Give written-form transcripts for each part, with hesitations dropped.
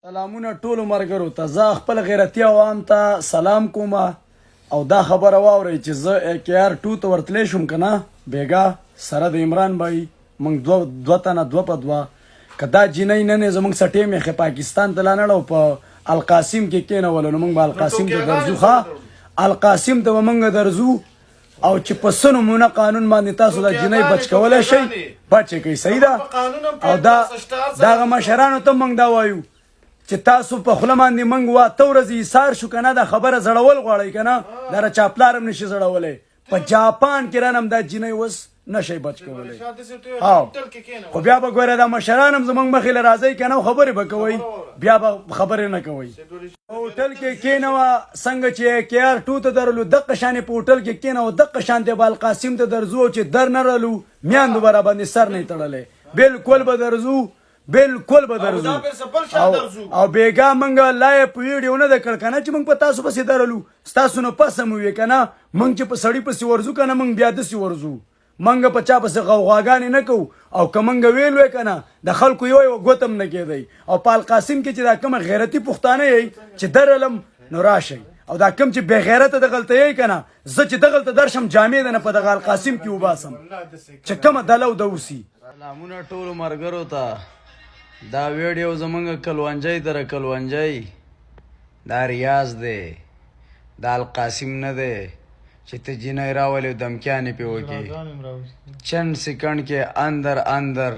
سلامونه ټولو مرګرو ته. زه خپل غیرتي عوام ته سلام کوم او دا خبره واورئ چې زه ای کی آر ټو ته ورتلی شوم که نه بیګا سره د عمران بای موږ دوه دوه تنه دوه په دوه که دا جینۍ نن یې زموږ سټې مخې پاکستان ته لا نه او په القاسم کې کېنولو نو موږ به القاسم ته درځو. ښه، القاسم ته به موږ درځو او چې په څه نمونه قانون باندې تاسو دا جینۍ بچ کولی شئ بچ یې کړئ. صحیح ده. او دا دغه مشرانو ته موږ دا وایو چې تاسو په خوله باندې موږ واته ورځې ایسار شو که نه، دا خبره زړول غواړئ که نه، دا را چا پلار هم نشي زړولی. په جاپان کې رانم دا جینۍ اوس نشئ بچ کولی. خو بیا به ګوره دا مشران هم زموږ مخې له راځئ که نه، خبرې به کوئ، بیا به خبرې نه کوئ. هوټل کې کېنوه، څنګه چې کی آر ټو ته درلو دقه شانې په هوټل کې کېنوه، دقه شان ته به القاسم ته درځو او چې در نه رلو میندو به راباندې سر نه تړلی، بالکل به درځو، بالکل به درځو. او بېګا مونږ لا یې په ویډیو نه ده کړ که نه چې مونږ په تاسو پسې درلو، ستاسو نو پسه مو وي که نه. مونږ چې په سړي پسې ورځو که نه، مونږ بیا داسې ورځو، مونږ په چا پسې غوغاګانې نه کوو. او که مونږ ویل وی که نه، د خلکو یو یو ګوت هم نه کېدی. او په القاسم کې چې دا کومه غیرتي پښتانه یئ چې درلم نو راشئ، او دا کوم چې بې غیرته دغلته یئ که نه، زه چې دغلته درشم جامې د نه په دغه القاسم کې وباسم چې کومه دله او د اوسي. سلامونه ټولو مرګرو ته. دا ویډیو زمونږ کلونجۍ تر کلونجۍ، دا ریاض دی، دا القاسم نه دی چې ته جینۍ راولې او دمکیانې پې وکې. چند سیکنډ کې اندر اندر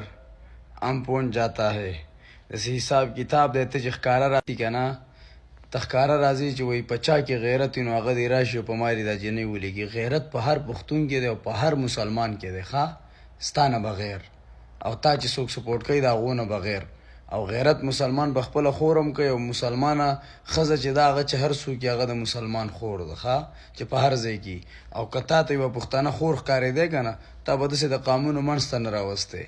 هم پہنچ جاتا ہے. داسې حساب کتاب دی. ته چې ښکاره راځي که نه، ته ښکاره راځي چې وایي په چا کې غیرت وي نو هغه دې راشي او په ما دې دا جینۍ ولیږي. غیرت په هر پښتون کې دی او په هر مسلمان کې دی، ښه، ستا نه بغیر او تا چې څوک سپورټ کوي د هغو نه بغیر. او غیرت مسلمان په خپله خور هم کوي، او مسلمانه ښځه چې دا هغه چې هر څوک هغه د مسلمان خور ده، ښه، چې په هر ځای کې. او که تا ته یوه پښتانه خور ښکارېدی که نه، تا به داسې د قامونو منځ ته نه راوستی.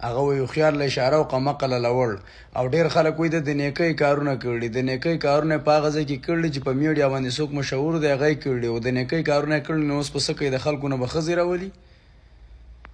هغه وایي هوښیار له اشاره او قمقله لوړ. او ډېر خلک وایي ده د نیکۍ کارونه کړي. د نیکۍ کارونه یې په هغه ځای کې کړي چې په میډیا باندې څوک مشهور دی هغه یې کړي، او د نیکۍ کارونه یې کړي نو اوس په څه کوي؟ د خلکو نه به ښځې راولي.